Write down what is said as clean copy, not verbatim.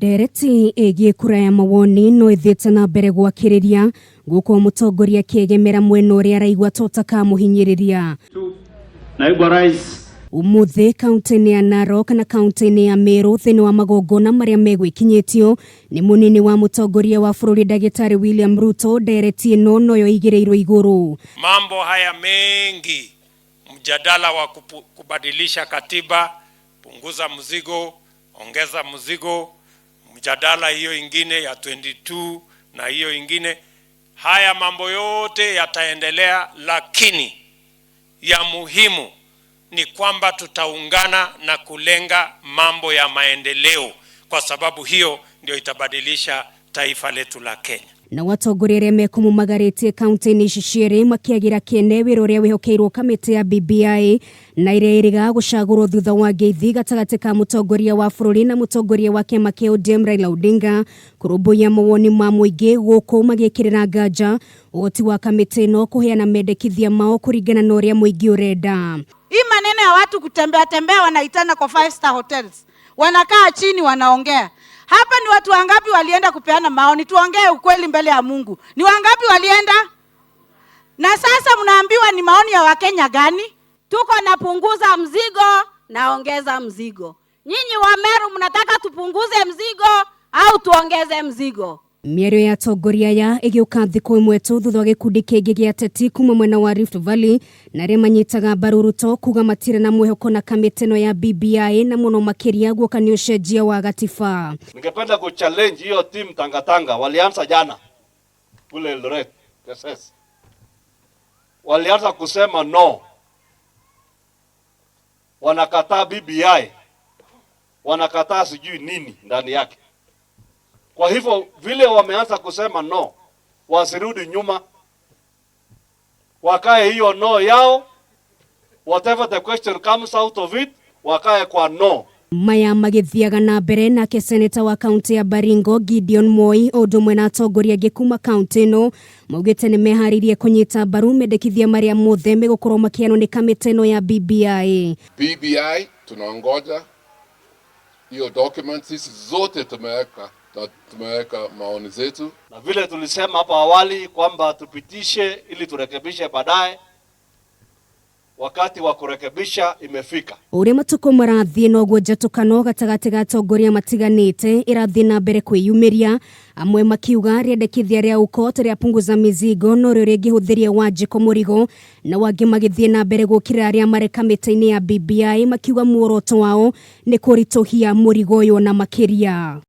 Ndereti ĩgiĩ kura ya mawoni no ĩthiĩte na mbere gwakĩrĩria gũkũ mũtongoria akĩegemera mwena ũrĩa araigua ta ũtakamũhinyĩrĩria. Naibu wa Rais. Ũmũthĩ kaunti-inĩ ya Narok na kaunti-inĩ ya Meru thĩinĩ wa magongona marĩa megwĩkinyĩtio nĩ mũnini wa mũtongoria wa bũrũri ndagĩtarĩ William Ruto, ndereti ĩno noyo ĩigĩrĩirwo igũrũ. Mambo haya mengi, mjadala wa kubadilisha katiba, punguza mzigo, ongeza mzigo, mjadala hiyo ingine ya 22 na hiyo ingine, haya mambo yote yataendelea, lakini ya muhimu ni kwamba tutaungana na kulenga mambo ya maendeleo, kwa sababu hiyo ndio itabadilisha taifa letu la Kenya. Na atongoria arĩa mekũmumagarĩtie kaunti-inĩ ici cierĩ makĩagĩra kĩene wĩra ũrĩa wĩhokeirwo kamĩtĩ ya BBI na ĩrĩa ĩrĩga gũcagũrwo thutha wa ngeithi gatagatĩ ka mũtongoria wa bũrũri na mũtongoria wa kĩama kĩa ODM Raila Odinga kũrũmbũiya mawoni ma mũingĩ gũkũ magĩkĩrĩra nganja ũhoti wa kamĩtĩ ĩno kũheana mendekithia mao kũringana na ũrĩa mũingĩ ũrenda. Hii maneno ya watu kutembea tembea wanaitana kwa five star hotels, wanakaa chini wanaongea. Hapa ni watu wangapi walienda kupeana maoni? Tuongee ukweli mbele ya Mungu, ni wangapi walienda? Na sasa mnaambiwa ni maoni ya Wakenya gani? Tuko na punguza mzigo na ongeza mzigo. Nyinyi wa Meru mnataka tupunguze mzigo au tuongeze mzigo? Mĩario ya atongoria aya ĩgĩũka thikũ ĩmwe tu thutha wa gĩkundi kĩngĩ gĩa ateti kuma mwena wa Rift Valley na arĩa manyitaga mbaru Ruto kuga matirĩ na mwĩhoko na kamĩtĩ ĩno ya BBI na mũno makĩria guoka nĩ ũcenjia wa gatiba. Ningependa kuchallenge hiyo team Tangatanga, walianza jana kule Eldoret KSS, walianza kusema no, wanakataa BBI, wanakataa sijui nini ndani yake. Kwa hivyo vile wameanza kusema no, wasirudi nyuma, wakae hiyo no yao, whatever the question comes out of it, wakae kwa no. Maya magĩthiaga na mbere nake seneta wa kaunti ya Baringo Gideon Moi o ũndũ ũmwe na atongoria angĩ kuma kaunti ĩno maugĩte nĩ meharĩirie kũnyita mbaru mendekithia marĩa mothe megũkorwo makĩheanwo nĩ kamĩtĩ ĩno ya BBI. BBI tunaongoja hiyo document, sisi zote tumeweka na tumeweka maoni zetu. Na vile tulisema hapo awali kwamba tupitishe ili turekebishe baadaye, wakati wa kurekebisha imefika. Ũrĩa matukũ marathiĩ noguo njatũkano gatagatĩ ga atongoria matiganĩte ĩrathiĩ na mbere kwĩyumĩria, amwe makiuga rĩendekithia rĩa UKOT rĩa punguza mizigo norĩo rĩngĩhũthĩria Wanjikũ mũrigo, na wangĩ magĩthiĩ na mbere gũkĩra arĩa marĩ kamĩtĩ-inĩ ya BBI makiuga muoroto wao nĩ kũritũhia mũrigo ũyũ na makĩria.